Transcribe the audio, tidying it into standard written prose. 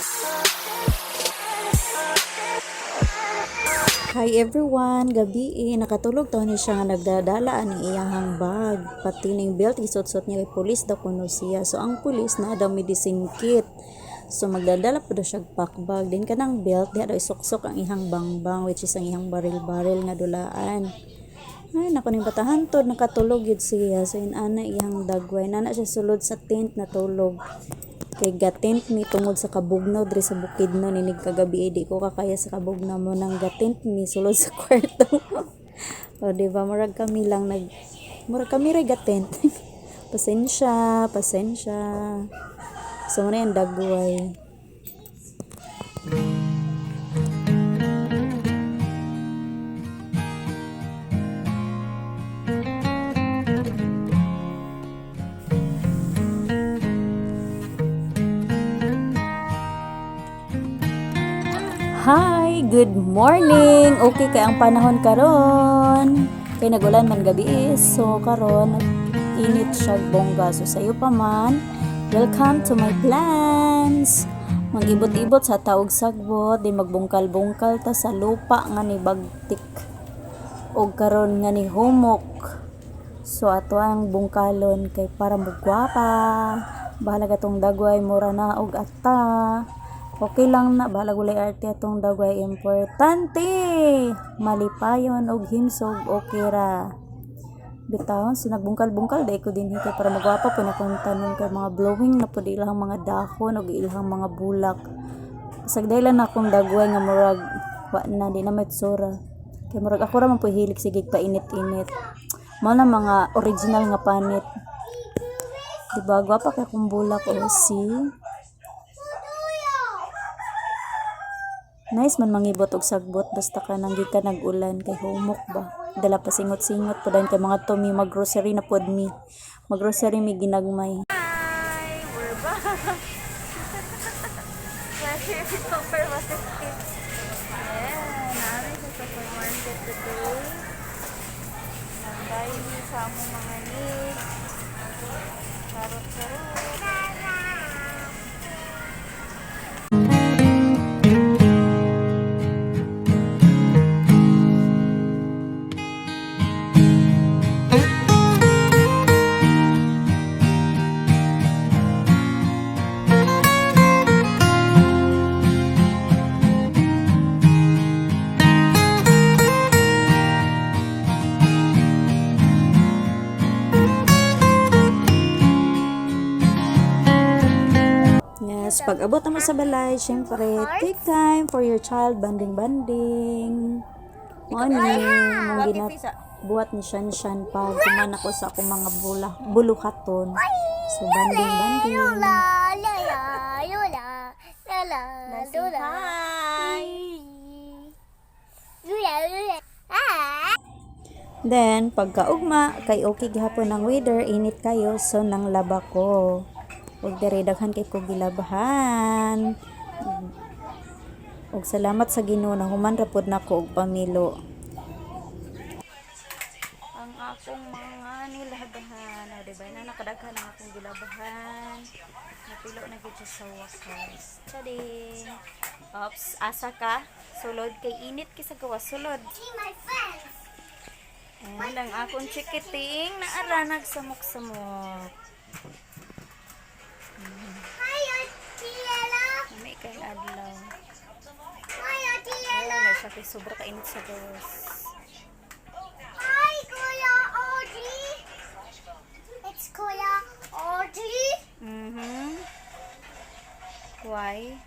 Hi everyone, gabi eh, nakatulog to ni siya nga nagdadala ani iyang bag. Pati ning belt gisuot-suot niya kay pulis daw kuno siya. So ang pulis naa daw medicine kit. So magdadala po daw siya og pack bag. Din kanang belt diha daw isuksok ang iyang bangbang, which is ang iyang baril-baril nga dulaan. Ay, nako ning batahan to, nakatulog yun siya. So inana iyang dagway. Nana siya sulod sa tent natulog. Kay ga-tent mi tungod sa kabugnaw diri sa Bukidnon inig kagabi, eh, di ko kakaya sa kabugnaw mo nang ga-tent mi sulod sa kwarto. O di ba murag kami lang nag murag kami ra ga-tent. Pasensya, pasensya. So mao na yung dagway. Hi, good morning. Okay kay ang panahon karon. Kay nagulan man gabi eh. So karon init siya bongga. So sayo pa man. Welcome to my plans. Magibot-ibot sa taog sagbot, di magbungkal-bungkal ta sa lupa nga ni bagtik. Og karon nga ni humok. So ato ang bungkalon kay para mugwapa. Bahala atong dagway mura na og ata. Okay lang na, bahala gulay arte atong dagway, importante malipayon og himsog, okay ra. Bitawon, so nagbungkal-bungkal dai ko dinhi kay para magwapa po na kung tanon kay mga blowing na pud ilang mga dahon og ilang mga bulak. Bisag dahil na akong dagway nga murag wa na, di na may tsura. Kay murag ako ra man po hilig sige painit-init. Mao na mga original nga panit. Diba gwapa kay akong bulak o see? Nice man mangibot og sagbot basta ka nang gikan nag-ulan kay humok ba. Dala pa singot-singot pa dayon kay mga to mi mag-grocery na pod mi. Mag-grocery mi ginagmay. Hi! We're back! We're here sa supermarket. Ayan, namin sa supermarket today. Nag-buy mi sa among mga needs. Charot-charot. Yes, pag abot naman sa balay, syempre, take time for your child, bonding-bonding. Mao ni mong buhat ni Shan Shan pag human ako sa akong mga bula, buluhaton. So, bonding bonding. Lola, lola, lola, lola, lola. Hi! Lola, lola. Ah! Then, pagkaugma, kay okay gihapon ang weather, init kayo, so nang laba ko. Ug diri daghan kay ko gilabahan. Ug salamat sa Ginoo na human ra pod nako og pamilo. Ang akong mga nilabahan. O, diba? Na nakadaghan ang akong gilabahan. Napilo na gid siya sa wakas. Tading! Ops, asa ka? Sulod kay init kay sa gawas sulod. See my friends. And ang akong chikiting na ara nagsamok-samok. Hi, Tiela. May kay adlaw. Hi, Tiela. Ay, siya kay sobra kainit sa gawas. Hi, Kuya Audrey. It's Kuya Audrey. Why?